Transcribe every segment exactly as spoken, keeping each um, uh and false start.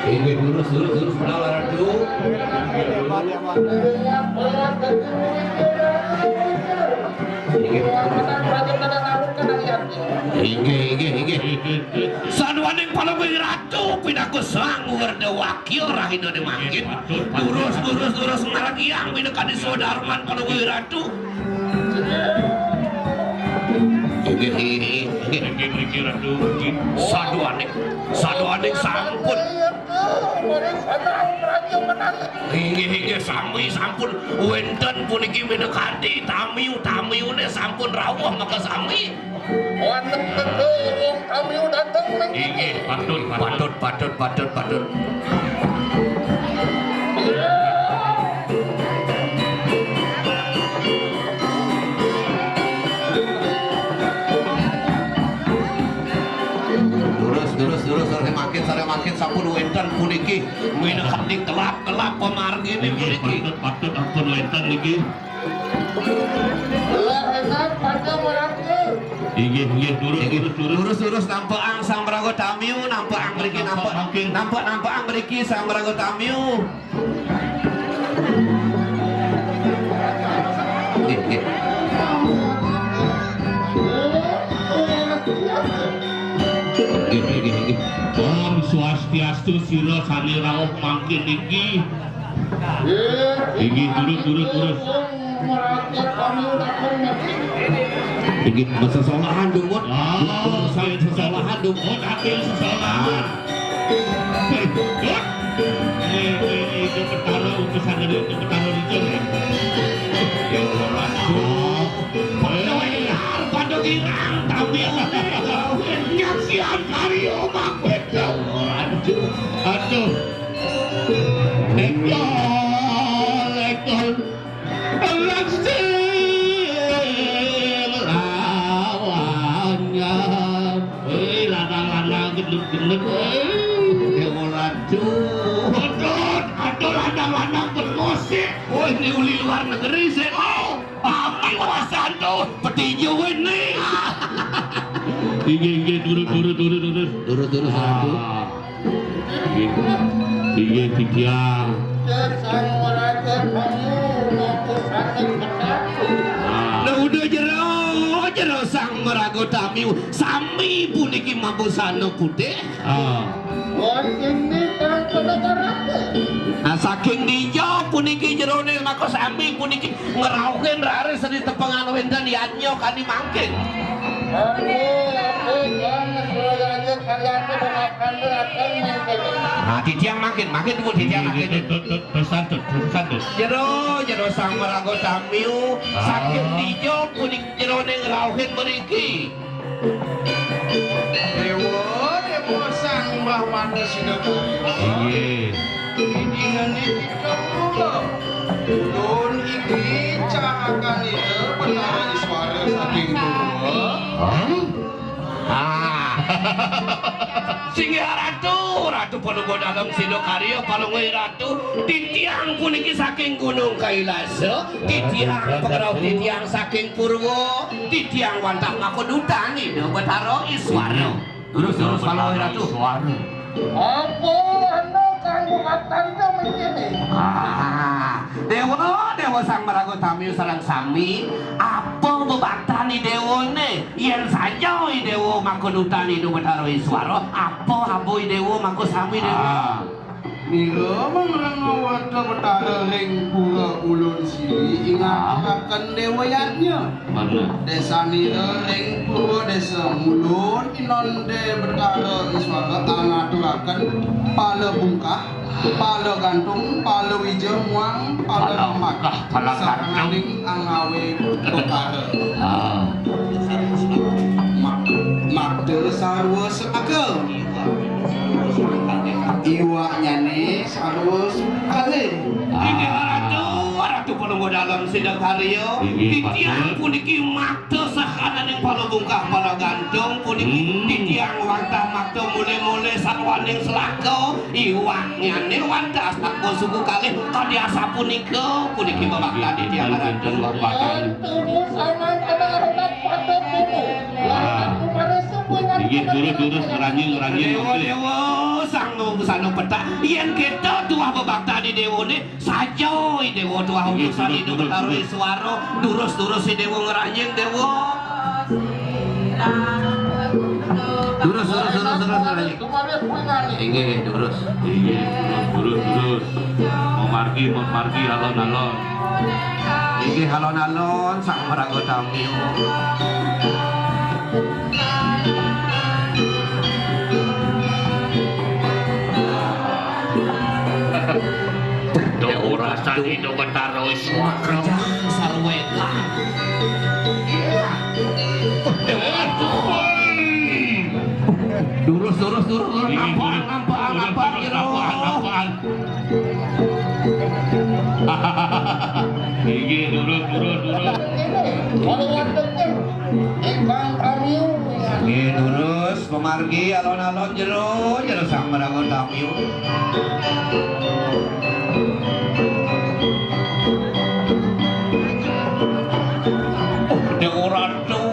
Inggih, durus, durus, durus, menawi Ratu. Inggih, inggih, inggih, inggih. Saduaning Palungguh Ratu pinaka sang werda wakya rahina mangkin. Durus, durus, durus, margiang minakadi swadarman Palungguh Ratu. Inggih, inggih, inggih. Inggih, mriki, Ratu, inggih. Saduaning, saduaning sampun. Inggih, inggih, sami sampun wénten puniki minakadi tamiu, tamiune sampun rawuh maka sami. Wonten teka irung tamiu dateng ning Inggih, patut, patut, patut, patut, patut. Durus, durus, durus, durus, mangkin, sareng mangkin sampun wénten puniki minakadi kelap-kelap pamargine. Inggih, puniki patut, patut ampun wénten niki. Lah, enak, pada merangkul. Inggih, inggih, durus, inggih, durus, durus. Durus, durus, nampekang sang maraga tamiu, nampekang mriki, nampek, mangkin, nampek, nampekang mriki sang maraga tamiu. Nggih, nggih. Nggih, nggih, nggih. Om Swastiastu, sira sane rauh mangkin niki. Inggih, durus, durus, durus. Inggih, sesolahan, Dumut. Ah, sesolahan, Dumut. Oh, tapi sesolahan. Hei, Dut. Ini, ini, ini, itu Betara, utusan dari itu Betara Rijal, ya. Ya Allah, Dut. Pada wengar, pada girang, tapi nyaksian karya Mak Beda. Aduh. Aduh. Lekol, lekol. Langsing lawannya. Hei, lanang-lanang gendut-gendut, hei. Dewa Ratu. Aduh, aduh, lanang-lanang bermusik. Oh, ini uli luar negeri, sih. Oh, api wasan tuh, petinju ini. Inggih, inggih, durus, durus, durus, durus. Durus, durus, Ratu. Ah. Inggih. Inggih, titiang. Sang maraga tamiu, mapusana bersatu. Ah. Nah, udah jero, jero sang maraga tamiu, sami puniki mapusana putih. Ah. Wah, ini kan penegaraku. Nah, saking dija puniki jerone maka sami puniki ngrauhin raris ri tepengan wénten yadnya kani mangkin. Aku, aku, Jan, Suraya, Karyanti, Pemakan, Raden, Mangkin. Nah, titiang mangkin, mangkin, Bu, titiang mangkin. Tut, tut, tut, tut, santun, tut, santun. Jero, jero sang maraga tamiu, ah, saking dija punika jerone ngrauhin mriki. Dewa, Dewa Sang Brahmana Sinakarya. Inggih. Idinane kita pura. Ulun iki carakanira benar suara saking pura. Hah? Ah. Singgih Ratu, Ratu Palungguh Dalem Sinakarya, Palungguh Ratu, titiang puniki saking Gunung Kailasa, titiang pangrauh titiang saking Purwa, titiang wantah makadutan Ida Betara Iswara. Durus, durus, Palungguh Ratu. Apa ana kanggo katanda mengkene? Ah, Dewa, Dewa Sang Maraga Tamiu sareng sami, apa bebaktane Dewane? Yen saja Dewa makadutan Ida Betara Iswara, apa aba Dewa maka sami, Dewa? Ah. Mila mangrenga warta betara ring pura ulun sili, ingaturaken Dewa Yadnya. Mana? Desanira ring pura desa mulun inonde betara Iswara angaturaken pala bungkah, pala gantung, pala wija, muang pala makah, pala gantung. Sarananing angawe pekara. Ah. Mak-, makta sarwa saka. Iwaknyane sarwa sukale. Inggih Ratu, Ratu Palungguh Dalem Sinakarya. Inggih, titiang Patut. Puniki makta sahananing pala bungkah pala gantung puniki. Hmm. Titiang wantah makta mule-mule sarwaning selaka. Iwaknyane wantah sarwa suku kalih kadi asapunika puniki bebaktane titiang Ratu. Inggih, Patut. Inggih, durus, durus, ngranjing, ngranjing. Dewa, Dewa, sang Busana petak, yén kita tuah bebakta di déwané, saja i déwa tuah. Inggih, utusan durus, Ida durus, Betara durus. Iswara, durus-durus i déwa ngranjing déwa. Durus, durus, durus, durus, ngranjing. Inggih, durus. Inggih, durus, durus, durus. Mamargi, mamargi, alon-alon. Inggih, alon-alon, sang maraga tamiu. Duh, urasan Ida Betara Iswara. Makejang sarwa édan. Durus, durus, durus, durus. Inggih, nampaan, durus. Nampaan, durus, nampaan, durus, ira. Nampaan, nampaan. Inggih, durus, durus, durus. Kalau wonten ing Bang Tamiu. Inggih, durus, pamargi, alon-alon, jero, jero sang maraga tamiu. Oh, Déwa Ratu,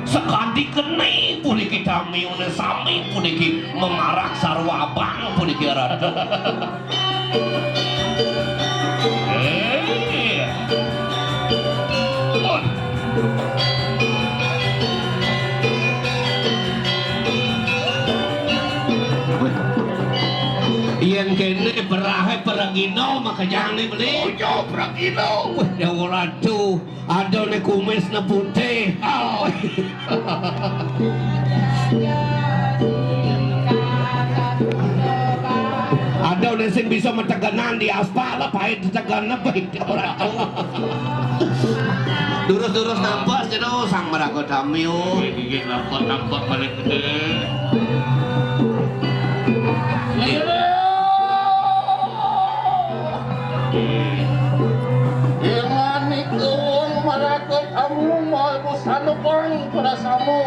sakadi kéné puniki tamiuné sami puniki mamarak sarwa abang puniki, Ratu. Eh. Pun. Yén kéné berahé pragina makejang né beli. Oh, iya, pragina. Wih, Déwa Ratu. Adané kumisné putih. Oh. Adané sing bisa mategenan di aspal, pait tetegené baik ora tahu. Durus-durus nampes, jero, sang maraga tamiu. Inggih, nampes, nampes malih gedé. Inggih. Inganika wong maraga tamu mabusan pang prasama.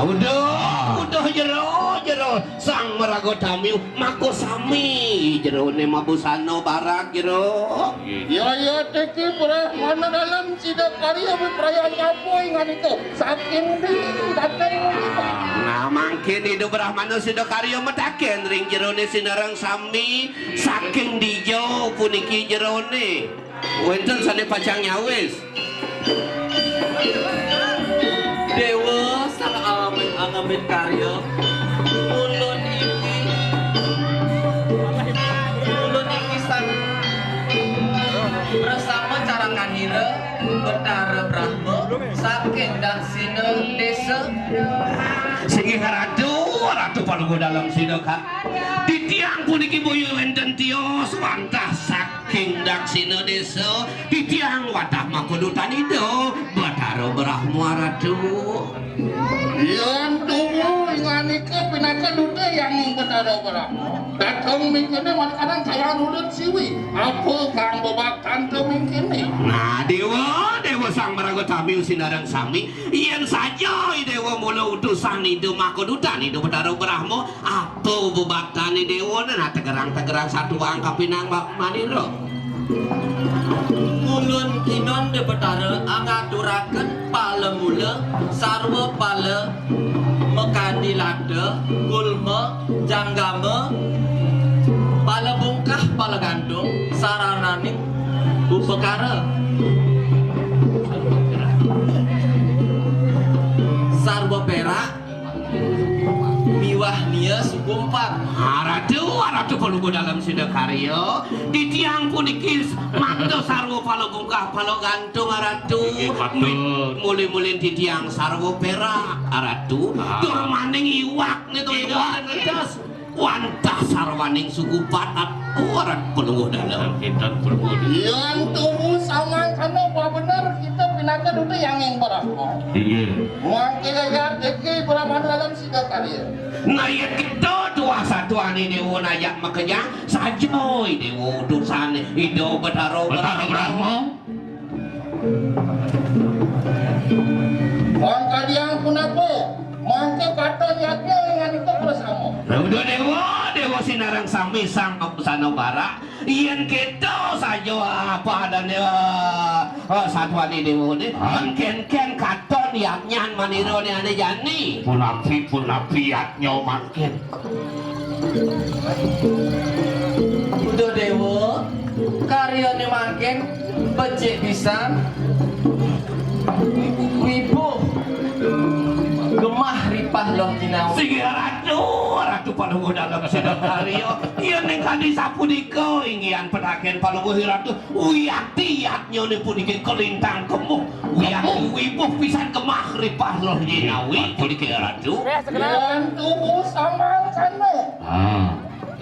Uduh, uduh jero, jero. Sang maraga tamiu maka sami jeroné mabusana barak jero. Ya, ya, tiki Brahmana Dalem Sidakarya wipraya nyapa inganika. Saking ndi dateng punika? Nah, mangkin Ida Brahmana Sidakarya mataken ring jeroné sinareng sami, saking dija puniki jeroné. Wénten sané pacang nyawis. Déwa sang alaming angamit karya, ulun iki, ulun iki sang prasama carakanira Betara Brahma saking Daksina Désa. Singgih Ratu, Ratu Palungguh Dalem Sida ka-, titiang puniki boya wénten tios wantah saking Daksina Désa, titiang wantah makadutan Ida Betara Brahma, Ratu. Yan tuhu inganika pinaka duta Hyang Betara Brahma. Dateng mingkene markanan sayan udut siwi. Apa kang bebaktan to mingkene? Nah, Déwa, Déwa sang maraga tamiu sinareng sami, yén saja Déwa mula utusan Ida makadutan Ida Betara Brahma, apa bebaktané Déwa? Nah, tegerang-tegerang satuang kapinang ba-, manira. Ulun kinon Déwa Betara angaturaken palemula sarwa pala makadi lata, kulma, janggama, pala bungkah, pala gantung, sarananing upakara. Sarwa perak, miwah nia suku empat. Ah, Ratu, ah, Ratu Palungguh Dalem Sida Karya, titiang puniki mangda sarwa pala bungkah, pala gantung, ah, Ratu. Inggih, patut. Mi-, muli-muli titiang sarwa perak, ah, Ratu. Ah. Tur maning iwak niku, iwak. Wantah sarwaning suku patat, Ratu Palungguh Dalem. Kinten Palungguh. Yan tuhu samangkana bener kita pinaka duta Hyang Brahma. Inggih. Mangke ya iki Brahma Dalem Sida Karya. Nah, yén kita tuah satuané Déwa najak makejang, saja Déwa utusan Ida Betara Betara Brahma. Brahma. Wong kadiang punapa? Mangke katon yadnya dengan itu bersama. Nah, udah Déwa, Déwa sinareng sami sang busana barak. Yén kita saja apa adané, eh, eh, satuané Déwa né. Ah. Mangkin kén katon yadnyan manira né ané jani. Punapi, punapi yadnya mangkin. Uduh Déwa, karyané mangkin becik pisan. Wibuh gemah ripah loh jinawi. Singgih Ratu, Ratu Palungguh Dalem Sidakarya. Yén ing kadi sapunika, inggihan petakén Palungguh Ratu, wiakti yadnyané puniki kalintang kemuh. Wiakti wibuh pisan gemah ripah loh jinawi puniki Ratu. Yén tuhu samangkana. Ah.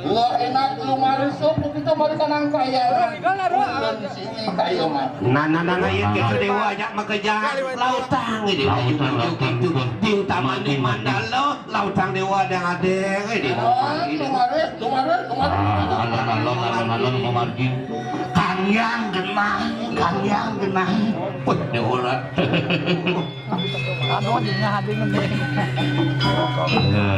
Lah enak lu marisa kita mari kanang kayangan. Ulun siwi kaya mati. Nah, nah, nah, nah, yén kéto Déwa ajak makejang, lautang Déwa. Lautang, lautang, lautang. Diutamané mandala, lautang Déwa adéng-adéng, eh, Déwa. Ah, lumaris, lumaris, lumaris. Ah, alon-alon, alon-alon, mamargi. Kangyang genah, kangyang genah. Wih, Déwa. Anu, dingah, dingin, dingin.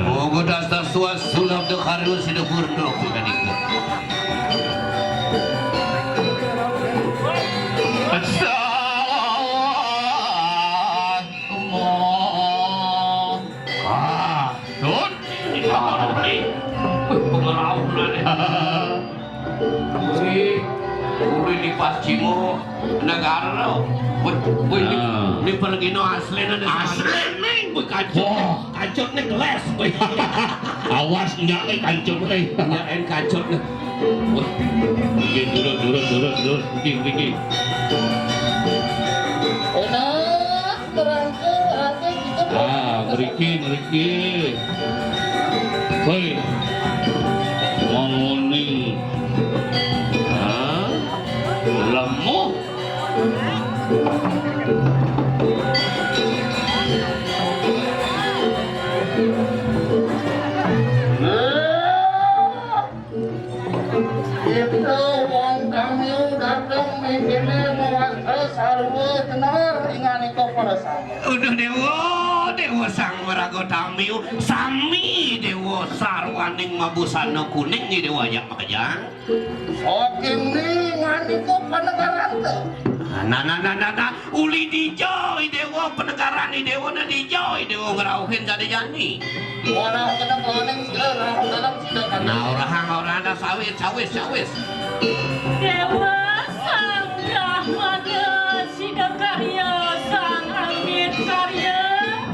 Moga dasar suas sulap de karyo sida purna, bukan itu. Asa. Ah, Sun. Wih, pengerauh lah deh. Wih, wih, di Pascima Negara. Wih, wih, ini, ah, ini pergino asli nih. Asli nih, wih, kancot, wah, kancot nih gelas, wih. Awas nyak nih kancot nih. Nyak en kancot nih. Wih, mriki, durus, durus, durus, durus, mriki, mriki. Enak. Terangke, terangke, kita. Ah, mriki, mriki. Hoi. Mangoning. Ah, lemuh. Kita wong kami dateng ning kene mewasta sarwa tenar inganika para sami. Uduh Déwa, Déwa Sang Maraga Tamiu, sami Déwa sarwaning mabusana kuning, Déwa ajak makejang. Saking ni inganika panegaranta. Nah, nah, nah, nah, nah. Uli dija I Déwa, penegaran I Déwa, na dija I Déwa ngrauhin jani-jani. Ora kena kloning sila, ora dalam sila kan. Nah, orahang, orahang, sawis, sawis, sawis. Déwa Sang Brahmana, Sida Karya, Sang Amit Karya.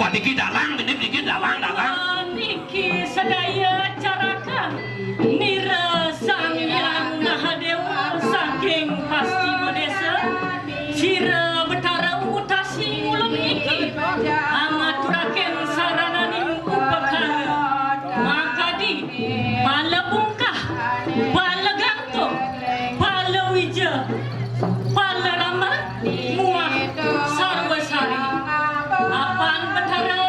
Wah, niki dalang, niki, niki dalang, dalang. Niki sedaya caraka. Nira Sang Hyang Mahadéwa saking Pascima Désa, sira Betara Utasi ngulem iki, angaturaken sarananing upakara, makadi pala bungkah, pala gantung, pala wija, pala rama, muah sarwa sari. Apan Betara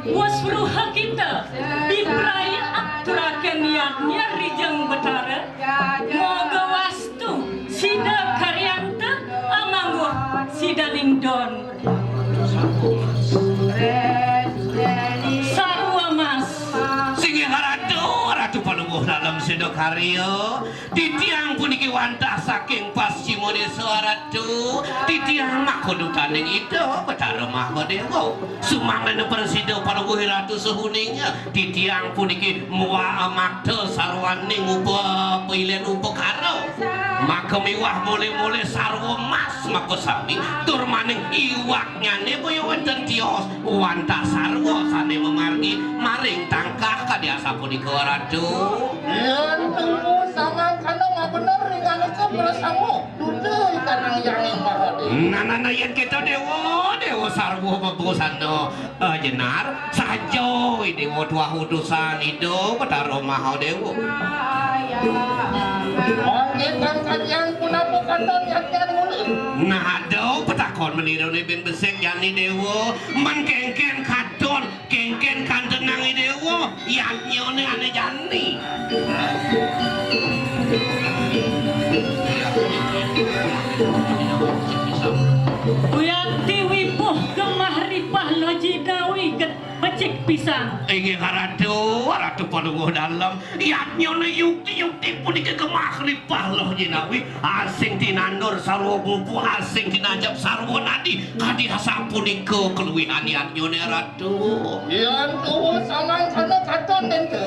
Wus ruha kita, piprai aturaken yadnya rijeng Betara, moga wastu sida karyanta amangguh sida lingdon. Sarwa mas. Singgih Ratu, Ratu Palungguh Dalem Sida Karya. Titiang puniki wantah saking Pascima Désa Ratu. Titiang maka dutaning Ida Betara Mahadéwa. Sumangdene prasida Palungguh Ratu sehuning. Titiang puniki muwa makta sarwaning upa pailen upakara. Maka miwah mole-mole sarwa emas maka sami. Tur maning iwaknyane boya wenten tios. Wantah sarwa sane mamargi maring tangkah kadi asapunika Ratu. Yen tunggu samangkana mabener ring anuka prasama, duda ikanang Hyang Ing Mahadéwa. Nah, nah, nah, yen kita dewa, dewa sarwa bebusana, eh, jenar, saja dewa tuah utusan Ida Betara Mahadéwa. Mangke kang kadian punapa katon yatyan nguli? Nah, aduh, petakon menirane ben besik jani dewa, men kengken katon. Kengken kantenang I Dewa, yadnyane ane jani. Wiakti wibuh gemah ripah loji gawi get becik pisan. Inggih Ratu, Ratu Palungguh Dalem, yadnyane yukti-yukti punika gemah ripah loji nawi. Asing tinandur sarwa bubuh, asing tinajep sarwa nadi, kadi asapunika kaluwihan yadnyane Ratu. Yan tuwa samangkana katon nente.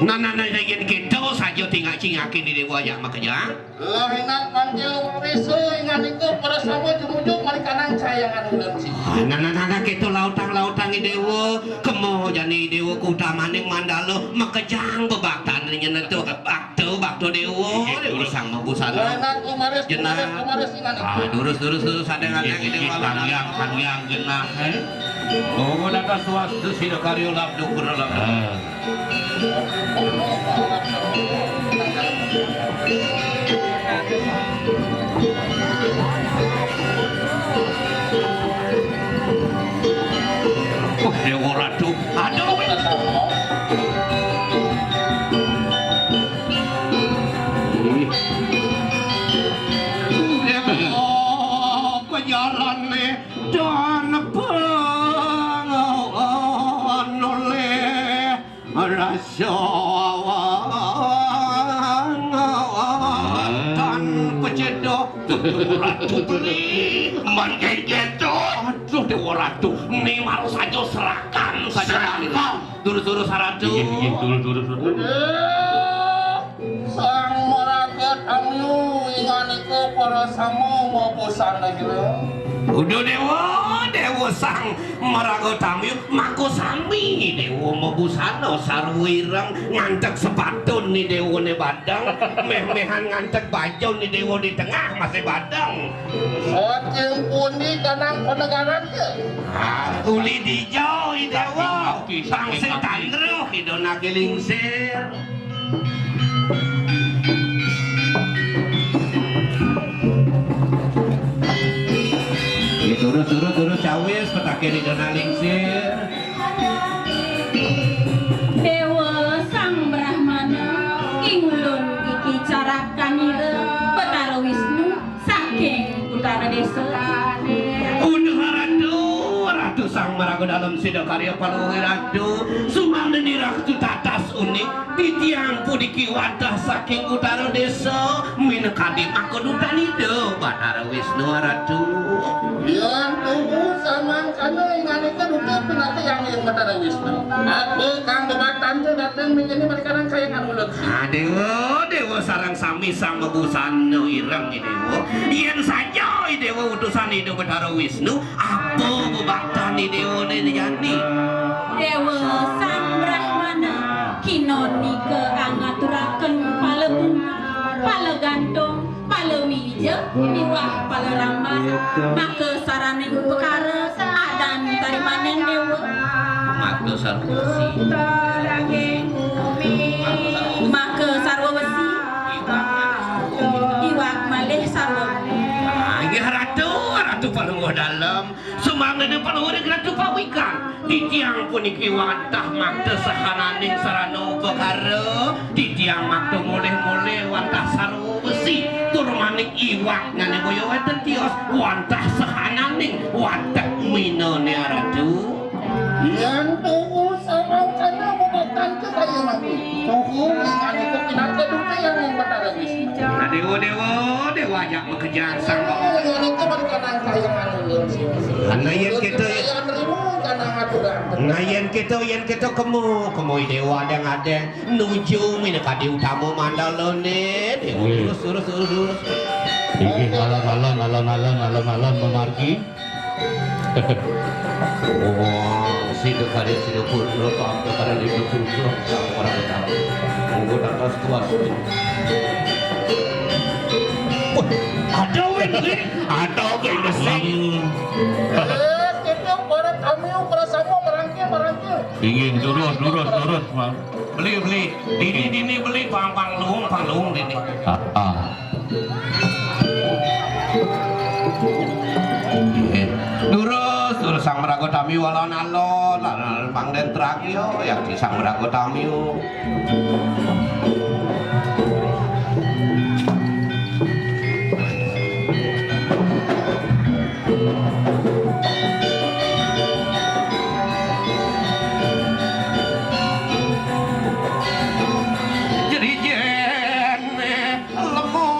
Nah, nah, nah, nah, yén kéto saja tingak-cingakin di déwa ajak makejang. Lah, enak manggil warisu, ingan iku para sama jumujug marikanan kayangan ulun sih. Ah, nah, nah, nah, nah, kéto lautang-lautang i déwa, kema jani i déwa kautamaning mandala, makejang bebaktan nyenetu bakta, bakta déwa, déwa sang mabusana. Lah, enak kumaris, kumaris, kumaris, ingan iku. Ah, durus, durus, durus, adeng, adeng, i déwa. Inggih, inggih, sangyang, sangyang genah, eh. Oh, dados wastu sida karya labda pura labda. Ah. Wah, Déwa Ratu. Aduh. Déwa, pejalané dan pengawan oleh rasa awang tan peceda. Ratu beli. Man kayak gitu. Aduh, Déwa Ratu, ni maru saja serakan saja. Serakan. Durus-durus, Ratu. Inggih, inggih, durus, durus, durus. Sang maraga tamiu, ingan iku para sama mabusana kira. Uduh Déwa, Déwa sang maraga tamiu, maka sami Déwa mabusana sarwa ireng, nganteg sepatun ni Déwa né badeng, méh-méhan nganteg bajun ni Déwa di tengah masih badeng. Saking pundi kanang panegaran ya? Ah, uli dija i Déwa, saking, saking, saking. Pangsit tandruh, ida nagih lingsir. Ya, turut, turut, turut, cawis, petakin ida nang lingsir. Déwa Sang Brahmana, ing ulun iki carak kanira, Betara Wisnu, saking Utara Désa. Uduh, Ratu, Ratu Sang Maraga Dalem, sida karya paluwi, Ratu. Sumangda nirah tu tatas uning, titiang puniki wantah saking Utara Désa, minakadi maka dutan Ida Batara Wisnu, Ratu. Yan tuhu samangkana inganika duta pinaka Yang Hyang Batara Wisnu. Apa kang bebaktan tu dateng mingini marikanan kayangan ulun. Ah, Déwa, Déwa sareng sami sang mabusana ireng, i Déwa. Yén saja i Déwa utusan Ida Batara Wisnu, apa bebaktan i Déwa né jani? Déwa Sang Brahmana, kinonika angaturaken palebunga, palegantung, palawija miwah palarambat, maka saraning upakara adan tarimaning Déwa. Makta sarwa besi. Makta sarwa besi. Iwak malih sarwa. Ah, inggih Ratu, Ratu Palungguh Dalem. Sumangda panuhun Ratu pawikan. Titiang puniki wantah makta sahananing sarana upakara. Titiang makta molih-molih wantah sarwa besi. Tur manik iwak nyané boya wénten tios wantah sahananing watek minané, Ratu. Yan tuhu samangkana bebaktan kaya mangkin. Tuhu inganika pinaka duta Yang Hyang Batara Wisnu. Nah, Déwa, Déwa, Déwa ajak makejang sang. Nah, yén kéto, nah, yén kéto, yén kéto kema, kema i Déwa adéng-adéng nuju minakadi utama mandalané, Déwa. Wih. Lurus, lurus, lurus, lurus. Inggih, alon, alon, alon, alon, alon, alon, mamargi. Wah, sida kadi sida pun, lo paham kadi sida pun, lo paham kadi. Monggo dados kuasa. Wah, ada wéh, Bli. Ada wéh, Bli. Eh, kita para kami, para sama, merangkil, merangkil. Inggih, durus, durus, durus, Mang. Beli, beli. Dini, dini, beli, pang, pang, luung, pang, luung, dini. Ah, ah. Inggih. Durus, durus, sang maraga tamiu alon-alon, alon-alon pangden tragya, yakti sang maraga tamiu. Jerijen lemu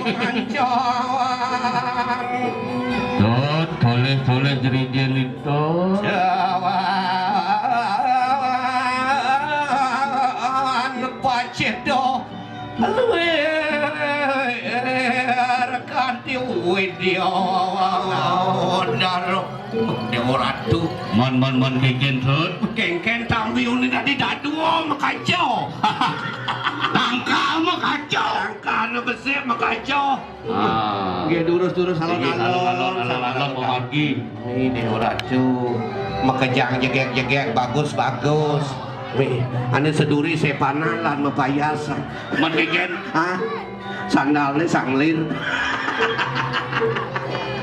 mancawan. Dot, boleh, boleh jerijen itu. Jawa. Wéh, Ratu Widya Wondar. Déwa Ratu. Mon, mon, mon, kénkén, Rut. Kénkén tamiuné dadi dadua makaca. Tangkal makaca. Tangkal besik makaca. Ah. Nggih, durus-durus, alon-alon, alon-alon, alon-alon, alon-alon, mamargi. Ini Déwa Ratu. Makejang jegég-jegég, bagus-bagus. Wih, ané seduri sépanan lan mapayas. Mendingan. Hah? Sandalné sanglir.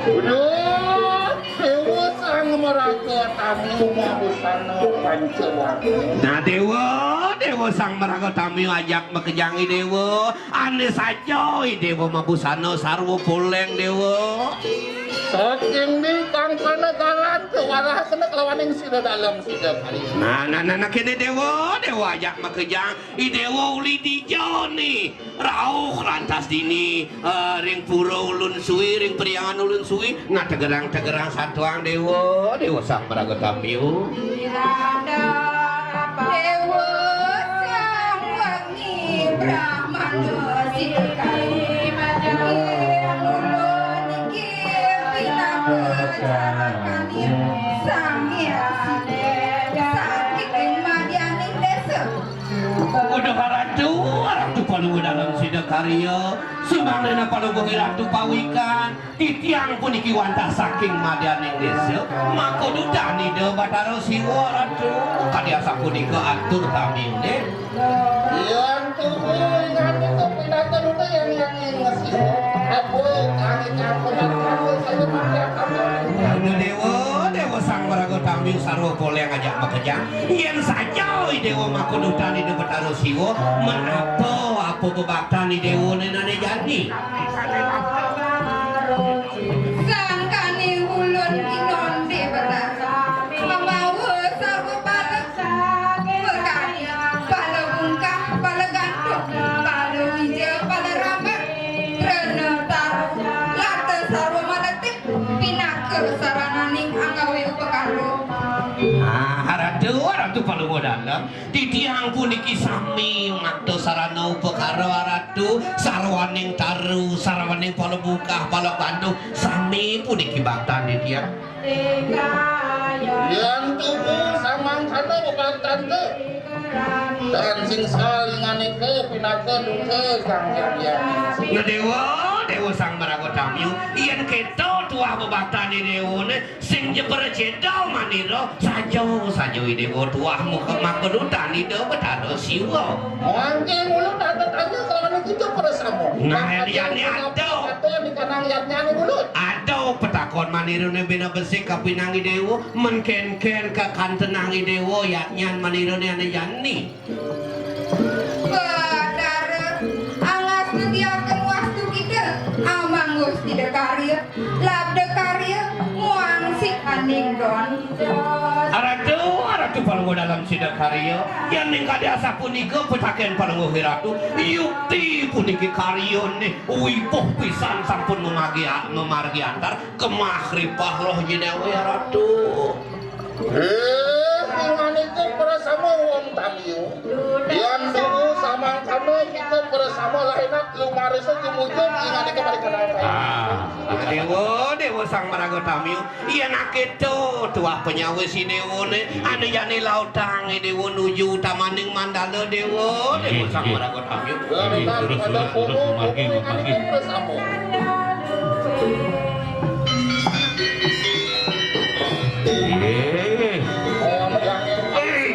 Duh, Déwa Sang Maraga Tamiu mabusana pancawarna. Nah, Déwa, Déwa Sang Maraga Tamiu ajak makejang I Déwa. Ané saja I Déwa mabusana sarwa poléng, Déwa. Saking di kang panegalan kewarahaken kelawaning sida dalem sida kali. Nah, nah, nah, nah, kéné Déwa, Déwa ajak makejang. I Déwa uli dija né. Rauh lantas dini, eh, ring pura Ulun Suwi, ring Priangan Ulun Suwi, nah, tegerang-tegerang satuang Déwa, Déwa Sang Maraga Tamiu. Déwa Sang Wengi Brahmana Sita Kali. Ulun niki pinaka carakaning Sang Hyang Sita saking madyaning désa. Uduh Ratu, Ratu Palungguh Dalem Sidakarya, sumangdané Palungguh Ratu pawikan, titiang puniki wantah saking madyaning désa, maka dutan Ida Batara Siwa, Ratu. Kadi asapunika atur tamiuné. Yan tuhu inganika pinaka duta yang yang inges. Apa kami kampung kampung saya makan apa? Aduh Déwa, Déwa Sang Maraga Tamiu sarwa poléng ajak makejang. Yén saja I Déwa maka dutan Ida Batara Siwa, men apa, apa bebaktan I Déwa né ané jani? Sangkaning ulun kinondé Batara, mamawa sarwa pala, pekadi, pala bungkah, pala gantung, pala wija, pala rama, rena taru, lata sarwa maletik, pinaka sarananing anggawé upakara. Ah, Ratu, Ratu Palungguh Dalem. Titiang puniki sami makta sarana upakara, Ratu, sarwaning taru, sarwaning pala bungkah, pala gantung, sami puniki baktan titiang. Yan tuhu samangkana bebaktan tu. Dan sing salinganika pinaka duta Sang Hyang Widi. Nah, Déwa, Déwa Sang Maraga Tamiu, yén kéto tuah bebaktané Déwané, sing ja pracéda manira, saja, saja I Déwa tuah muka maka dutan Ida Batara Siwa. Mangkin ulun ada tanya kelawan kita para sama. Nah, yén ada. Ada di kanang yadnyané ulun. Ada petakon manirané bina besik kapinang I Déwa, men kénkén kakantenang I Déwa, yadnyan manirané ané jani. Batara, angastitiaken wastu kita, amangguh sida karya, labda karya, muang sikaning don. Ratu, Ratu Palungguh Dalem Sidakarya, yén ning kadi asapunika pitaken Palungguh Ratu, yukti puniki karyané wibuh pisan sampun memargi, memargi antar, kemah ripah roh jinewe Ratu. Eh, inganika prasama wong tamiu. Yan dulu samangkana kita prasama lahinak lumarisa jumujug inganika balikan apa. Ah, Dewa, Dewa Sang Maraga Tamiu. Yen akéto tuah panyawis i Dewane, anu jani lautang i Dewa nuju utamaning mandala Dewa, Dewa Sang Maraga Tamiu. Terus, terus, terus, terus, memargi, memargi. Prasama. Eh. Eh.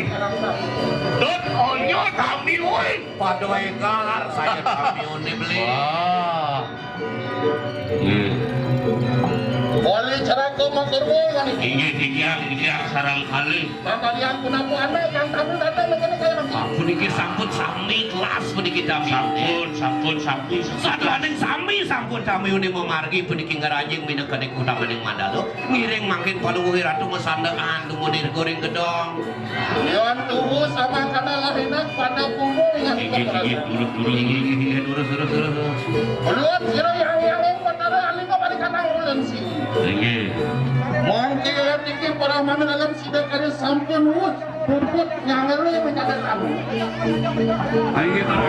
Dot, oyo kami, woi. Pada egar saya kami one beli. Wah. Hmm. Wali ceraka mangkirwe kan. Inggih, inggih, inggih, sarang kali. Kakalian punapa anak yang tamu datang dengan kaya mangkir. Puniki sampun sami kelas puniki kami. Sampun, sampun, sampun. Saduaning sami sampun kami uning memargi puniki ngeranjing minakaning utamaning mandala. Ngiring mangkin Palungguh Ratu masandekan dumun irga ring gedong. Yan tuhu samangkana lahinak pada kumu ingat. Inggih, inggih, durus, durus, durus. Inggih, inggih, durus, durus, durus. Ulun sira yang yang yang Batara aling kembali kanang ulun si. Inggih. Mangke tiki para manah dalam sida kari sampun wus puput nyangere mencatat tamu. Inggih, para